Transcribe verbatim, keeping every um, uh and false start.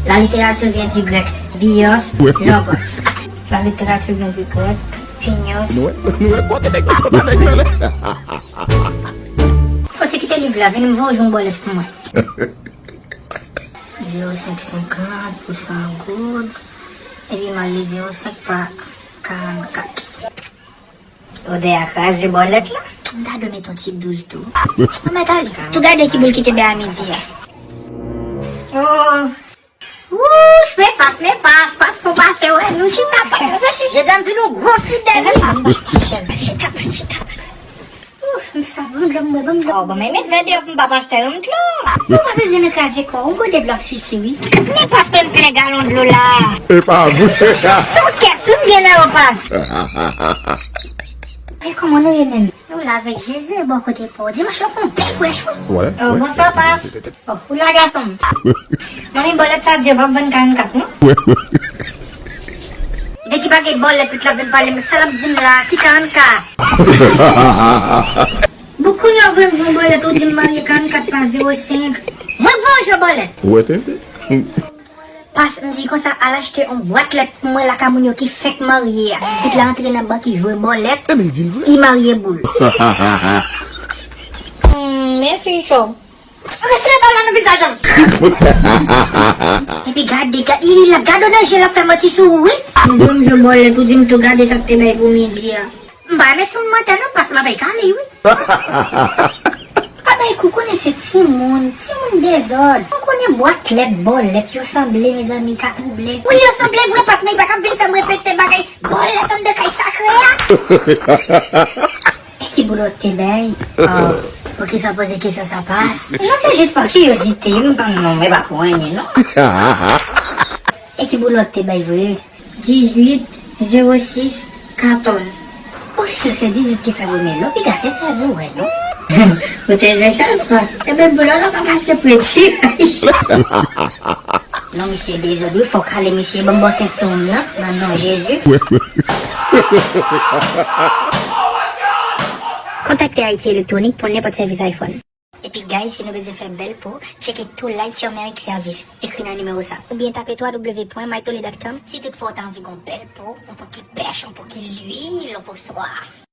La littérature vient du grec bios, logos. La littérature vient du grec pinos. Nou wè, nou wè kote nèg yo sot avèk mwen la. Fò ti kite liv la, vin m voye yon bòlèt pou mwen. Zewo senk senkant pou san goud. Epi marye zewo senk pa karannkat. Odè a kraze bòlèt la. M ta dwe met yon ti douz tou. Mwen mèt ale kanmenm. Tou gade ki boul ki te bay a midi a. Oh. Wouch, men pas, men pas, pas fon pase, wè, nou chita pa. Jodi a m vin yon gwo fidèl. Chèz, chita pa, chita pa. Ouh, m saf, ban m dlo, m bwè, ban m dlo. Oh, bon, men met vè deyò pou m pa pastè, yon dlo. Ou pa bezwen nan kraze kò, yon gode dlo ap sifi, wi. Men pas, men m plen galon dlo la. E pa vre. Son kès, wi, m gen nan yon pas. Men kòman nou ye menm? Nou la avèk Jezi e bò kote pa w. Dimanch lan fè yon bèl prèch, wi. Wè, oh, wè. Bonswa, pas. Oh, ou la, gason m. Manmi, bòlèt sa di yo p ap vann karannkat, non? Wè, wè. De ki bagay bòlèt, tout la vin pale, men sa l ap di m la, ki karannkat? Bon, kounye a w voye m yon bòlèt, ou di m marye karannkat pa zewo senk. Mwen k voye w jwe bòlèt. Wè, tenten. Pas, m di konsa, al achte yon bwat lèt pou mwen lakay moun yo ki fèk marye a. Tout la antre nan bank, li jwe bòlèt, li marye boul. Hmm, men fi cho. Retire pa w la nan vizaj an. Epi gade, gade, li, li ap gade w nan je, l ap fè manti sou ou, wi. M di w m jwe bòlèt, ou di m tou gade sa k te bay pou midi a. M pa renmen timoun mantè non, pas m ap kale, wi. Pa bay kou, konnen se timoun, timoun dezòd. Ou konnen bwat lèt, bòlèt, yo sanble, mezanmi, ka twouble. Wi, yo sanble vre, pas, men li pa ka vin fè m repete bagay bòlèt anndan kay sakre a. E ki boulòt te bay? Oh, poukisa w poze kesyon sa, pas? Non, se jis pa kiryozite, m pa, non, mwen pa pou anyen, non. E ki boulòt te bay vre? Dizuit, zewo sis, katòz. Ou si se dizuit ki fè premye lo, piga se sèz ou wè, non? Ou te jwe sèz, pas. Ebyen, boulòt la pa pase preti. Non, misye dezòd, wi, fòk ale, misye, ban m bò sentyon m nan, nan non Jezi. Kontakte Haiti Electronic pou nenpòt sèvis iPhone. Epi, guys, si nou bezwen fè bèl po, tcheke tou Light Your Merrick Service. Ekri nan nimewo sa. Oubyen tape twa w w w pwen mytole dot com. Si toutfwa w ta anvi gon bèl po, yon po ki pèch, yon po ki lwil, yon po swa.